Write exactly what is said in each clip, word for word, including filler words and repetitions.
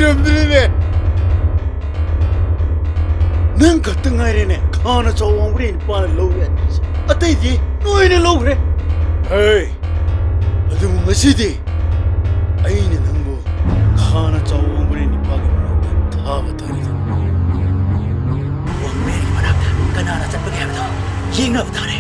ꯉꯝꯗ꯭ꯔꯦꯅꯦ꯫ ꯅꯪ ꯈꯛꯇ ꯉꯥꯏꯔꯦꯅꯦ ꯈꯥꯅ ꯆꯥꯎ ꯋꯥꯡꯕ꯭ꯔꯦ ꯅꯨꯄꯥꯅ ꯂꯧ ꯌꯥꯗ꯭ꯔꯤꯁꯦ꯫ ꯑꯇꯩꯗꯤ ꯂꯣꯏꯅ ꯂꯧꯈ꯭ꯔꯦ꯫ ꯍꯦ, ꯑꯗꯨꯕꯨ ꯉꯁꯤꯗꯤ ꯑꯩꯅ ꯅꯪꯕꯨ ꯈꯥꯅ ꯆꯥꯎ ꯋꯥꯡꯕ꯭ꯔꯦ ꯅꯨꯄꯥꯒꯤ ꯃꯅꯥꯛꯇ ꯊꯥꯕ ꯇꯥꯔꯦ꯫ ꯋꯥꯡꯕ꯭ꯔꯦꯟꯒꯤ ꯃꯅꯥꯛꯇ ꯀꯅꯥꯅ ꯆꯠꯄꯒꯦ ꯍꯥꯏꯕꯗꯣ ꯌꯦꯡꯅꯕ ꯇꯥꯔꯦ꯫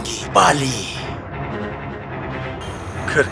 ꯒꯤ ꯄꯥꯜꯂꯤ꯫ ꯈꯔ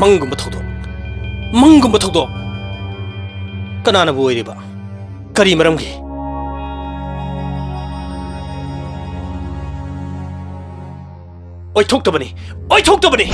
ꯃꯪꯒꯨꯝꯕ ꯊꯧꯗꯣꯛ, ꯃꯪꯒꯨꯝꯕ ꯊꯧꯗꯣꯛ꯫ ꯀꯅꯥꯅꯕꯨ ꯑꯣꯏꯔꯤꯕ? ꯀꯔꯤ ꯃꯔꯝꯒꯤ? ꯑꯣꯏꯊꯣꯛꯇꯕꯅꯤ, ꯑꯣꯏꯊꯣꯛꯇꯕꯅꯤ꯫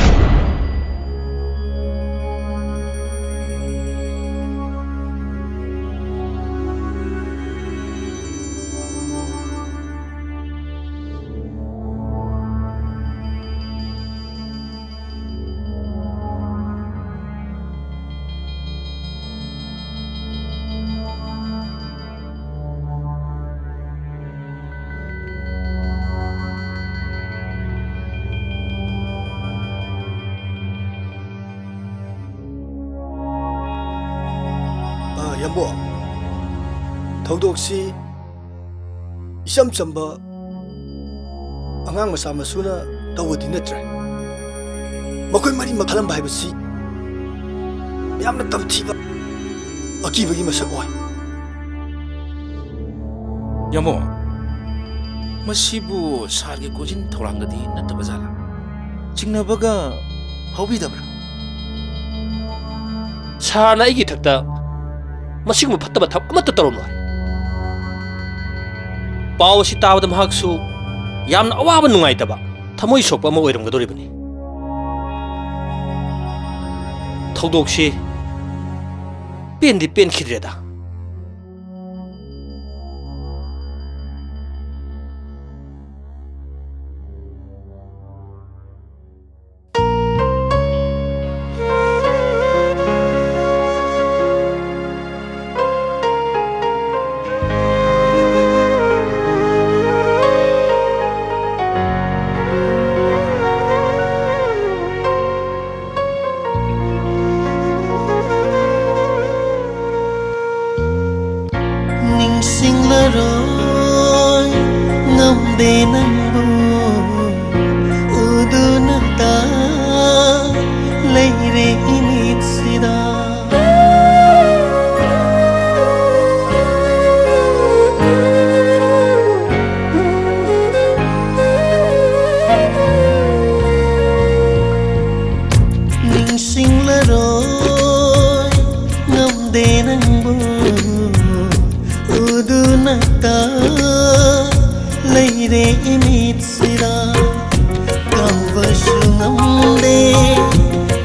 ꯑ, ꯌꯥꯝꯕꯣ, ꯊꯧꯗꯣꯛꯁꯤ ꯏꯆꯝ ꯆꯝꯕ ꯑꯉꯥꯡ ꯃꯆꯥ ꯃꯁꯨꯅ ꯇꯧꯕꯗꯤ ꯅꯠꯇ꯭ꯔꯦ꯫ ꯃꯈꯣꯏ ꯃꯔꯤꯃꯛ ꯍꯥꯠꯂꯝꯕ ꯍꯥꯏꯕꯁꯤ ꯌꯥꯝꯅ ꯇꯝꯊꯤꯕ ꯑꯀꯤꯕꯒꯤ ꯃꯁꯛ ꯑꯣꯏ꯫ ꯌꯥꯝꯕꯣ, ꯃꯁꯤꯕꯨ ꯁꯥꯔꯒꯤ ꯀꯣꯏꯖꯤꯟ ꯊꯧꯔꯥꯡꯒꯗꯤ ꯅꯠꯇꯕ ꯖꯥꯠꯂꯥ? ꯆꯤꯡꯅꯕꯒ ꯐꯥꯎꯕꯤꯗꯕ꯭ꯔꯥ? ꯁꯥꯔꯅ ꯑꯩꯒꯤ ꯏꯊꯛꯇ ꯃꯁꯤꯒꯨꯝꯕ ꯐꯠꯇꯕ ꯊꯕꯛ ꯑꯃꯠꯇ ꯇꯧꯔꯝꯂꯣꯏ꯫ ꯄꯥꯎ ꯑꯁꯤ ꯇꯥꯕꯗ ꯃꯍꯥꯛꯁꯨ ꯌꯥꯝꯅ ꯑꯋꯥꯕ ꯅꯨꯡꯉꯥꯏꯇꯕ, ꯊꯃꯣꯏ ꯁꯣꯛꯄ ꯑꯃ ꯑꯣꯏꯔꯝꯒꯗꯧꯔꯤꯕꯅꯤ꯫ ꯊꯧꯗꯣꯛꯁꯤ ꯄꯦꯟꯗꯤ ꯄꯦꯟꯈꯤꯗ꯭ꯔꯦꯗ꯫ ꯀꯥꯎꯕꯁꯨ ꯉꯝꯗꯦ,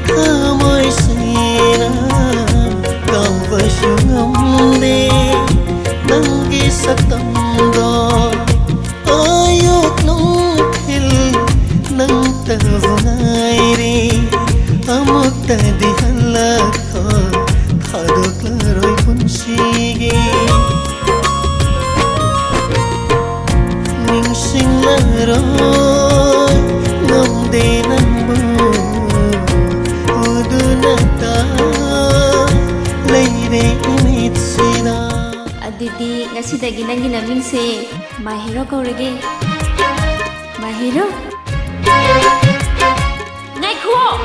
ꯊꯃꯣꯏꯁꯤꯅ ꯀꯥꯎꯕꯁꯨ ꯉꯝꯗꯦ ꯅꯪꯒꯤ ꯁꯛꯇꯝꯗꯣ꯫ ꯑꯌꯨꯛ ꯅꯨꯡꯊꯤꯜ ꯅꯪꯇꯕꯨ ꯉꯥꯏꯔꯤ, ꯑꯃꯨꯛꯇꯗꯤ ꯍꯜꯂꯛꯈꯣ, ꯊꯥꯗꯣꯛꯂꯔꯣꯏ ꯄꯨꯟꯁꯤꯒꯤ꯫ ꯅꯤꯡꯁꯤꯡꯂꯔꯣꯏ, ꯉꯝꯗꯦ ꯅꯪꯕꯨ ꯎꯗꯨꯅꯇ ꯂꯩꯔꯦ ꯏꯃꯤꯠꯁꯤꯗ꯫ ꯑꯗꯨꯗꯤ ꯉꯁꯤꯗꯒꯤ ꯅꯪꯒꯤ ꯅꯃꯤꯡꯁꯦ My Hero ꯀꯧꯔꯒꯦ꯫ My Hero꯫ ꯉꯥꯏꯈꯨꯑꯣ!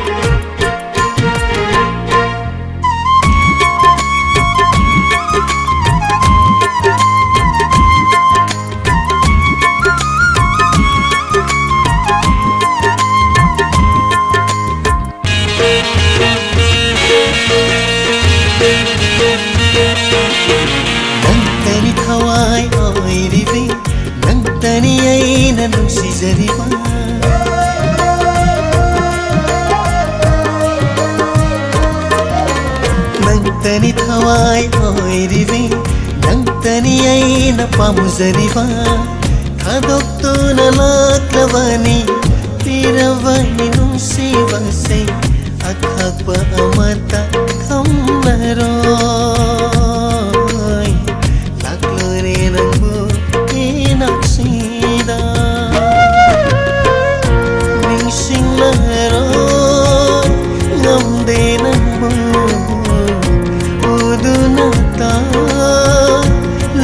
ꯅꯪꯇꯅꯤ ꯊꯋꯥꯏ ꯑꯣꯏꯔꯤꯕꯤ, ꯅꯪꯇꯅꯤ ꯑꯩꯅ ꯅꯨꯡꯁꯤꯖꯔꯤꯕ꯫ ꯅꯪꯇꯅꯤ ꯊꯋꯥꯏ ꯑꯣꯏꯔꯤꯕꯤ, ꯅꯪꯇꯅꯤ ꯑꯩꯅ ꯄꯥꯝꯖꯔꯤꯕ꯫ ꯊꯥꯗꯣꯛꯇꯨꯅ ꯂꯥꯛꯂꯕꯅꯤ ꯄꯤꯔꯕꯅꯤ ꯅꯨꯡꯁꯤꯕꯁꯦ, ꯑꯈꯥꯛꯄ ꯑꯃꯠꯇ ꯊꯝꯂꯔꯣꯏ꯫ ꯂꯥꯛꯂꯣꯏꯔꯦ ꯅꯪꯕꯨ ꯏꯅꯥꯛꯁꯤꯗ꯫ ꯅꯤꯡꯁꯤꯡꯂꯔꯣꯏ, ꯉꯝꯗꯦ ꯅꯪꯕꯨ ꯎꯗꯨꯅꯇ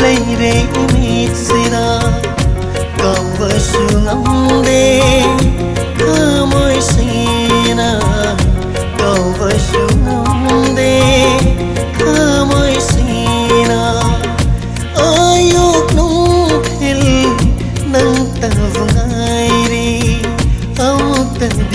ꯂꯩꯔꯦ ꯏꯃꯤꯠꯁꯤꯗ꯫ ꯀꯥꯎꯕꯁꯨ ꯉꯝꯗꯦ ꯊꯃꯣꯏꯁꯤꯅ, ꯀꯥꯎꯕꯁꯨ ꯉꯝꯗꯦ ꯊꯃꯣꯏꯁꯤꯅ꯫ ꯑꯌꯨꯛ ꯅꯨꯡꯊꯤꯜ ꯅꯪꯇꯕꯨ ꯉꯥꯏꯔꯤ, ꯑꯃꯨꯛꯇꯗꯤ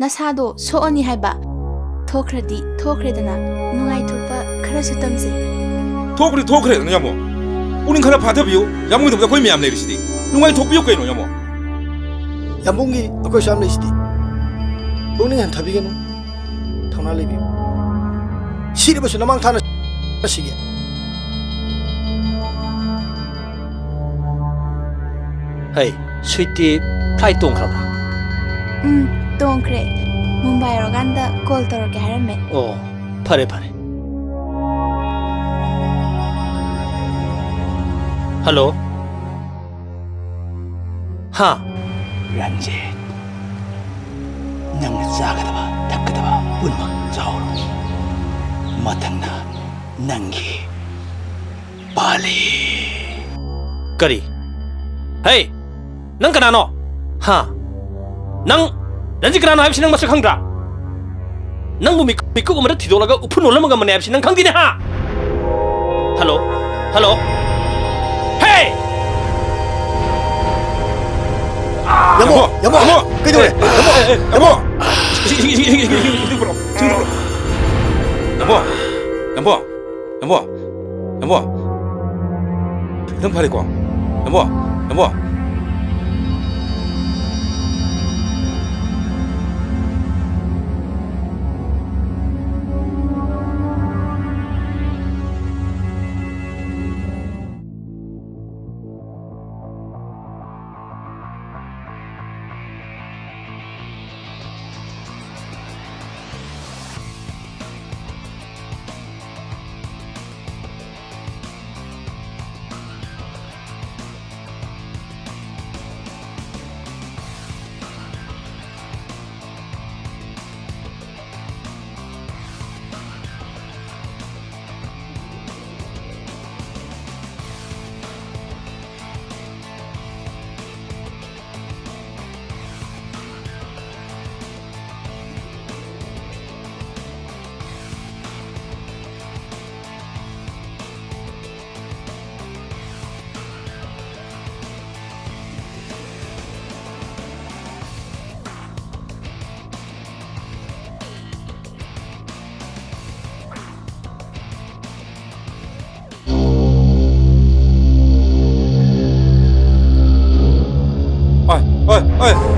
ꯅꯁꯥꯗꯣ ꯁꯣꯛꯑꯅꯤ ꯍꯥꯏꯕ꯫ ꯊꯣꯛꯈ꯭ꯔꯗꯤ ꯊꯣꯛꯈ꯭ꯔꯦꯗꯅ, ꯅꯨꯡꯉꯥꯏꯊꯣꯛꯄ ꯈꯔꯁꯨ ꯇꯝꯁꯦ꯫ ꯊꯣꯛꯈ꯭ꯔꯗꯤ ꯊꯣꯛꯈ꯭ꯔꯦꯗꯅ, ꯌꯥꯝꯕꯣ꯫ ꯄꯨꯛꯅꯤꯡ ꯈꯔ ꯐꯥꯊꯕꯤꯌꯨ꯫ ꯌꯥꯝꯕꯨꯡꯒꯤꯗꯃꯛꯇ ꯑꯩꯈꯣꯏ ꯃꯌꯥꯝ ꯂꯩꯔꯤꯁꯤꯗꯤ꯫ ꯅꯨꯡꯉꯥꯏꯊꯣꯛꯄꯤꯌꯨ ꯀꯩꯅꯣ, ꯌꯥꯝꯕꯣ꯫ ꯌꯥꯝꯕꯨꯡꯒꯤ ꯑꯩꯈꯣꯏꯁꯨ ꯌꯥꯝ ꯂꯩꯁꯤꯗꯤ꯫ ꯄꯨꯛꯅꯤꯡ ꯍꯟꯊꯕꯤꯒꯅꯨ꯫ ꯊꯧꯅꯥ ꯂꯩꯕꯤꯌꯨ꯫ ꯁꯤꯔꯕꯁꯨ ꯅꯃꯥꯡ ꯊꯥꯅ ꯁꯤꯒꯦ꯫ ꯍꯩ, ꯁ꯭ꯋꯤꯇꯤ ꯐ꯭ꯂꯥꯏꯠ ꯇꯣꯡꯈ꯭ꯔꯕ꯭ꯔꯥ? ꯎꯝ, ꯇꯣꯡꯈ꯭ꯔꯦ꯫ ꯃꯨꯝꯕꯥꯏ ꯌꯧꯔꯀꯥꯟꯗ ꯀꯣꯜ ꯇꯧꯔꯛꯀꯦ ꯍꯥꯏꯔꯝꯃꯦ꯫ ꯑꯣ, ꯐꯔꯦ ꯐꯔꯦ꯫ ꯍꯜꯂꯣ꯫ ꯍꯥ꯫ ꯔꯟꯖꯤꯠ, ꯅꯪꯅ ꯆꯥꯒꯗꯕ ꯊꯛꯀꯗꯕ ꯄꯨꯝꯅꯃꯛ ꯆꯥꯎꯔꯣ꯫ ꯃꯊꯪꯅ ꯅꯪꯒꯤ ꯄꯥꯜꯂꯤ꯫ ꯀꯔꯤ? ꯍꯦ! ꯅꯪ ꯀꯅꯥꯅꯣ? ꯍꯥ? ꯅꯪ ꯔꯟꯖꯤꯠ ꯀꯅꯥꯅꯣ ꯍꯥꯏꯕꯁꯤ ꯅꯪ ꯃꯁꯛ ꯈꯪꯗ꯭ꯔꯥ? ꯅꯪꯕꯨ ꯃꯤꯀꯨꯞ, ꯃꯤꯀꯨꯞ ꯑꯃꯗ ꯊꯤꯗꯣꯛꯂꯒ ꯎꯐꯨꯟ ꯑꯣꯜꯂꯝꯃꯒ ꯃꯅꯦ ꯍꯥꯏꯕꯁꯤ ꯅꯪ ꯈꯪꯗꯦꯅꯦ, ꯍꯥ? ꯍꯜꯂꯣ? ꯍꯜꯂꯣ? ꯍꯦ! ꯌꯥꯝꯕꯣ, ꯌꯥꯝꯕꯣ, ꯀꯩꯗꯧꯔꯦ? ꯌꯥꯝꯕꯣ, ꯌꯥꯝꯕꯣ, ꯏꯁꯤꯡ, ꯏꯁꯤꯡ, ꯏꯁꯤꯡ, ꯏꯁꯤꯡ, ꯏꯁꯤꯡ, ꯏꯁꯤꯡ ꯄꯨꯔꯛꯑꯣ, ꯏꯁꯤꯡ ꯄꯨꯔꯛꯑꯣ꯫ ꯌꯥꯝꯕꯣ, ꯌꯥꯝꯕꯣ, ꯌꯥꯝꯕꯣ, ꯌꯥꯝꯕꯣ꯫ ꯈꯤꯇꯪ ꯐꯔꯦꯀꯣ? ꯌꯥꯝꯕꯣ, ꯌꯥꯝꯕꯣ꯫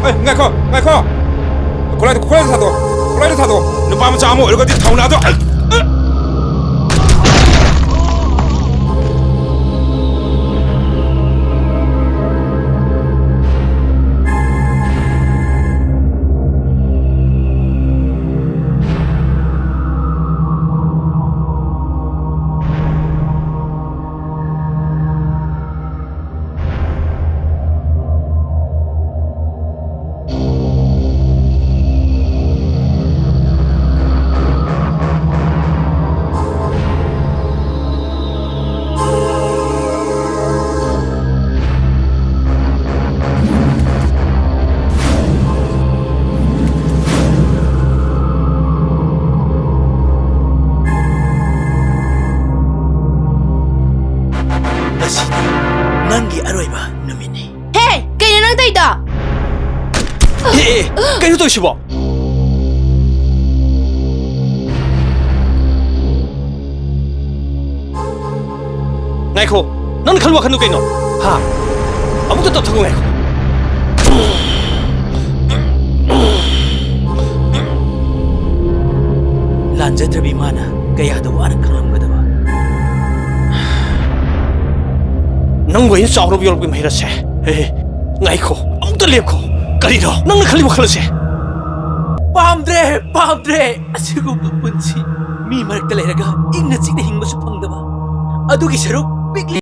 ꯑꯦ, ꯉꯥꯏꯈꯣ, ꯉꯥꯏꯈꯣ꯫ ꯈꯨꯠꯂꯥꯏꯗꯣ, ꯈꯨꯠꯂꯥꯏꯗꯣ ꯊꯥꯗꯣꯛꯑꯣ, ꯈꯨꯠꯂꯥꯏꯗꯣ ꯊꯥꯗꯣꯛꯑꯣ꯫ ꯅꯨꯄꯥ ꯃꯆꯥ ꯑꯃ ꯑꯣꯏꯔꯒꯗꯤ ꯊꯧꯅꯥꯗꯣ, ꯑ, ꯑ꯫ ꯉꯁꯤꯗꯤ ꯅꯪꯒꯤ ꯑꯔꯣꯏꯕ ꯅꯨꯃꯤꯠꯅꯤ꯫ ꯍꯦ! ꯀꯩꯅꯣ ꯅꯪ ꯇꯧꯔꯤꯗꯣ? ꯑꯦ, ꯑꯦ, ꯀꯩꯅꯣ ꯇꯧꯔꯤꯁꯤꯕꯣ? ꯉꯥꯏꯈꯣ, ꯅꯪꯅ ꯈꯜꯂꯤ ꯋꯥꯈꯜꯗꯨ ꯀꯩꯅꯣ? ꯍꯥ? ꯑꯃꯨꯛꯇ ꯇꯞꯊꯒꯣ, ꯉꯥꯏꯈꯣ꯫ ꯂꯥꯟꯖꯗ꯭ꯔꯕꯤ ꯃꯥꯅ ꯀꯌꯥꯗ ꯋꯥꯅ ꯈꯪꯂꯝꯒꯗꯕ꯫ ꯅꯪꯕꯨ ꯑꯩꯅ ꯆꯥꯎꯔꯕ ꯌꯣꯜꯂꯛꯄꯒꯤ ꯃꯍꯩꯔꯣꯏꯁꯦ? ꯑꯦ, ꯉꯥꯏꯈꯣ, ꯑꯃꯨꯛꯇ ꯂꯦꯞꯈꯣ꯫ ꯀꯔꯤꯅꯣ ꯅꯪꯅ ꯈꯜꯂꯤ ꯋꯥꯈꯜ ꯑꯁꯦ? ꯄꯥꯝꯗ꯭ꯔꯦ, ꯄꯥꯝꯗ꯭ꯔꯦ꯫ ꯑꯁꯤꯒꯨꯝꯕ ꯄꯨꯟꯁꯤ, ꯃꯤ ꯃꯔꯛꯇ ꯂꯩꯔꯒ ꯏꯪꯅ ꯆꯤꯛꯅ ꯍꯤꯡꯕꯁꯨ ꯐꯪꯗꯕ, ꯑꯗꯨꯒꯤ ꯁꯔꯨꯛ ꯄꯤꯛꯂꯤ